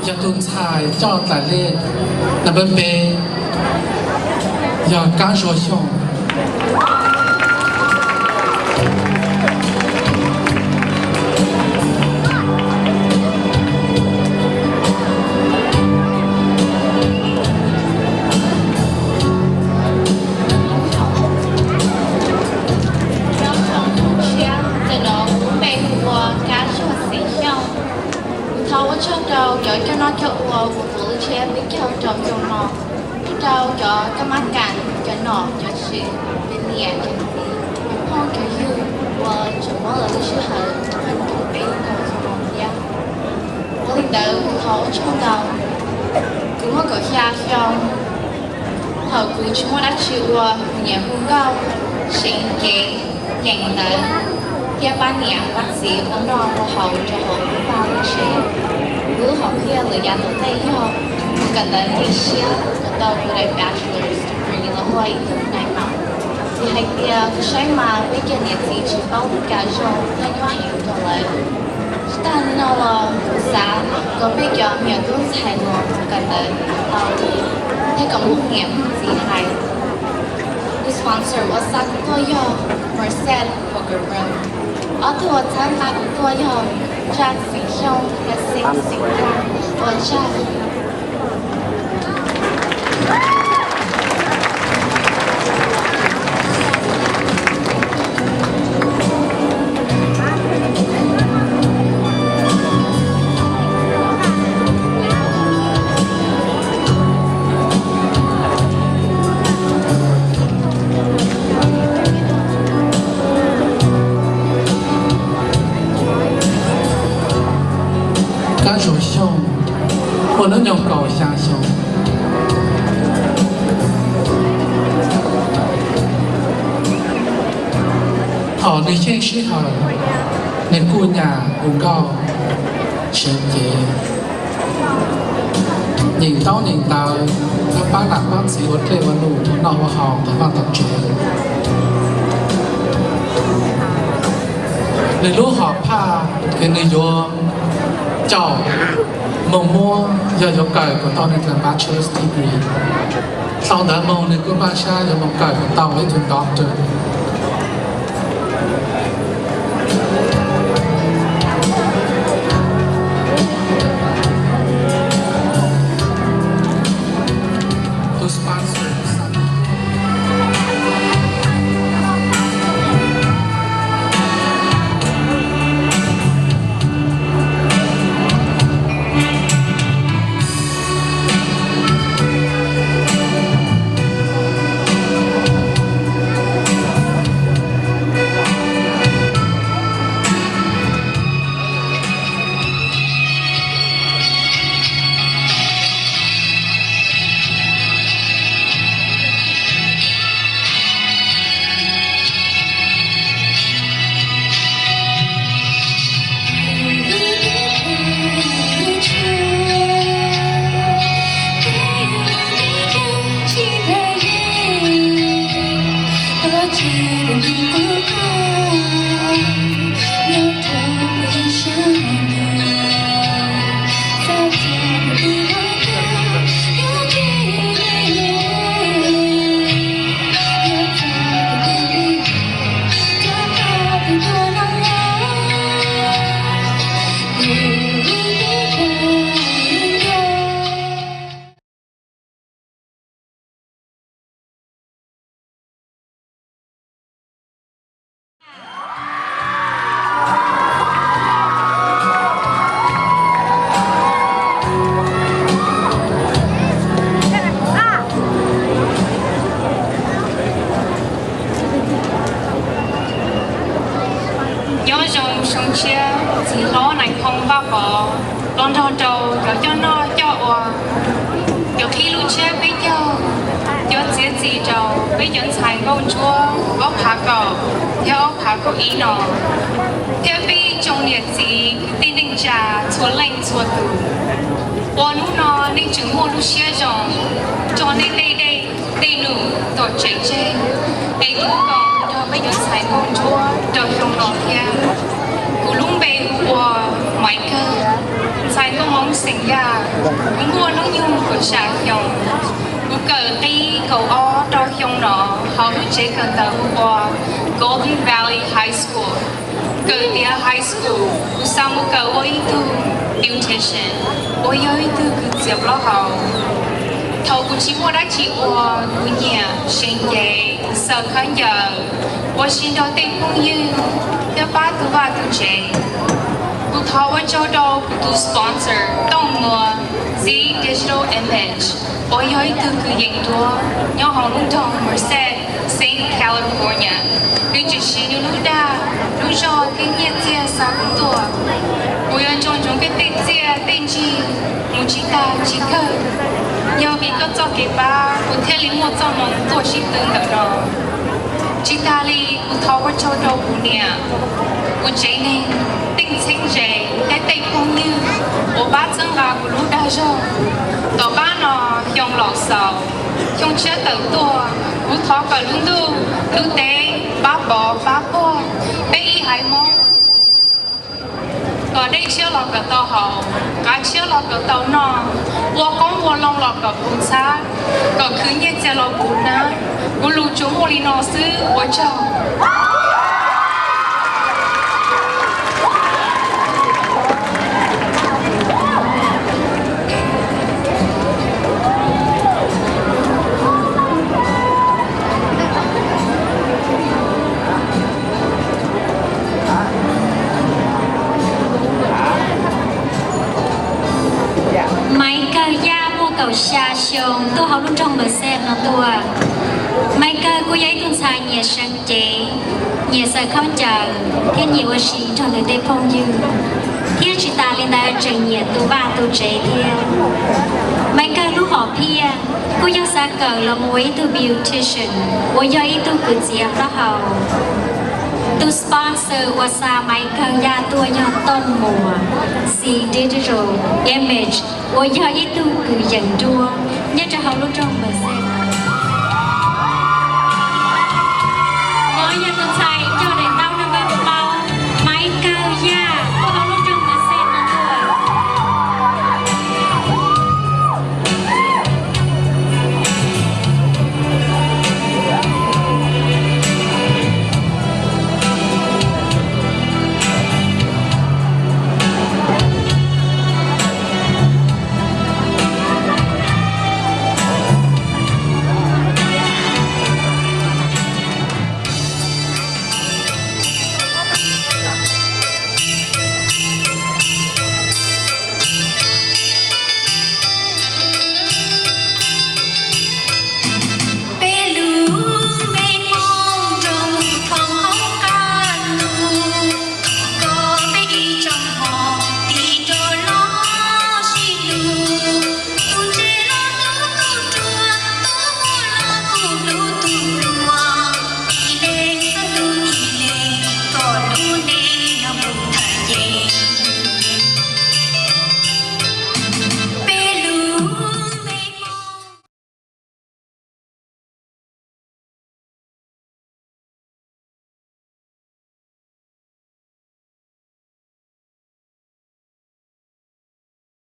Yog tus ntxhais coj tlaim lej nab npawb peb yog Kab Zuag Xyooj. Nyob zoo ntau tsiab, ntawm no kuv lub npe hu ua Kab Zuag Xeem Xyooj. Kuv thov ua tsaug rau cov coj noj coj ua uas tuav lub tsiab peb caug rau xyoo no, thiab rau cov kab mab kas, cov nom cov tswv, cov niam cov txiv, cov phooj cov ywg uas tseem muab lawv lub sij hawm tuaj koom peb rau xyoo no thiab. Ua li ntawd kuv thov ua tsaug ntau. Kuv muaj kaum xya xyoo, thaum kuv tsis muaj dab tsi ua, kuv nyiam hu nkauj, seev kev, nyeem ntawv, thiab pab niam pab txiv ua noj ua haus rau hauv lub vaj lub tsev. Kuv lub hom phiaj lwm yav tom ntej yog mus kawm ntawv Nplij siab kom tau kuv daim bachelor's degree los ua ib tug nais maum. Vim hais tias kuv saib mas peb cov niam txiv tsis paub li cas zoo nyob nyob heev rau lawv. Tsis tas li no los kuv xav kom peb cov me nyuam tub ntxhais los kawm ntawv tau li, thiab kom muaj niam muaj txiv hais. Tus sponsor uas xa kuv tuaj yog Merced Poker Pro. Ob tug uas txhawb nqa kuv tuaj yog Jack Xeem Xyooj thiab Xeeb Xeem Yaj. Ua tsaug. Kab Zuag Xyooj muaj hnub nyoog kaum xya xyoo. Thaum nws yeej sij hawm, nws kuj nyam hu nkauj, seev cev, nyeem ntaub nyeem ntawv, thiab pab niam pab txiv ua dej ua num, ua noj ua haus tom vaj tom tsev. Nws lub hom phiaj ces nws yuav caum moog muab yog yuav kawm kom tau nws tus bachelor's degree. Tau ntawd moog nws kuj npaj siab yuav moog kawm kom tau ib tug doctor. Tus sponsor. Nyob zoo xyoo tshiab, txiv hlob Nais Phoo Vaj Pov los nrog rau cov coj noj coj ua, cov qhib lub tsiab peb caug, cov txiav txim rau peb cov ntxhais nkauj ntsuab ob phav kaum thiab ob phav kaum ib no, thiab peb tsoom niam txiv kwv tij neej tsa txhua leej txhua tus. Ua hnub no nej tseem muaj lub siab zoo tso nej tej dej tej num tom tsev tseg, es kuj koom nrog peb cov ntxhais nkauj ntsuab rau xyoo no thiab. Kuv lub npe hu ua Maiv Kawg, ntxhais Hais nkauj Hmoob xeem Yaj, kuv muaj hnub nyoog kaum xya xyoo. Kuv kawm qib kaum ob rau xyoo no hauv lub tsev kawm ntawv hu ua Golden Valley High School. Kawm tiav high school, kuv xav mus kawm ua ib tug beautician, uas yog ib tug kws txiav plaub hau. Thaum kuv tsis muaj dab tsi ua, kuv nyiam seev cev, xaws khaub ncaws, ua si nrog tej phooj ywg thiab pab tus vaj tus tsev. Kuv thov ua tsaug rau kuv tus sponsor Tooj Muas, Zee Digital Image, uas yog ib tug kws yeem nruab nyob hauv lub nroog Merced, Saint California. Nws tseem siv nws lub dag, lub zog thiab nyiaj txiag xa kuv tuaj. Kuv yuav nco ntsoov koj tej txiaj tej ntsig mus tsis tag tsis kawg. Yog vim koj txoj kev pab kuv thiaj li muaj txoj hmoo tuaj sib tw ntawm no. Tsis tas li, kuv thov ua tsaug rau kuv niam, kuv tsev neeg, Teej Txheeb Ze thiab tej phooj ywg uas pab txhawb nqa kuv lub dag zog. Tom qab no xyoo los xaus, xyoo tshiab tawm tuaj, kuv thov kom lub ntuj lub teb pab pov pab puag peb ib haiv Hmoob, kom dej tshiab los kom tau haus, qav tshiab los kom tau noj, ua qoob ua loo los kom puv ntxhab, kom khwv nyiaj txiag los puv hnab. Kuv lus tsuas muaj li no xwb, ua tsaug. Maiv Kawg Yaj muaj kaum xya xyoo, tuaj hauv lub nroog Merced no tuaj. Maiv Kawg kuj yog ib tug ntxhais nyiam seev cev, nyiam xaws khaub ncaws thiab nyiam ua si nrog nws tej phooj ywg, thiab tsis tas li ntawd tseem nyiam tus vaj tus tsev thiab. Maiv Kawg lub hom phiaj kuj yog xav kawm los mus ua ib tug beautician, uas yog ib tug kws txiav plaub hau. Tus sponsor uas xa Maiv Kawg Yaj tuaj yog Tooj Muas, Zee Digital Image, uas yog ib tug kws yeem nruab nyob rau hauv lub nroog Merced.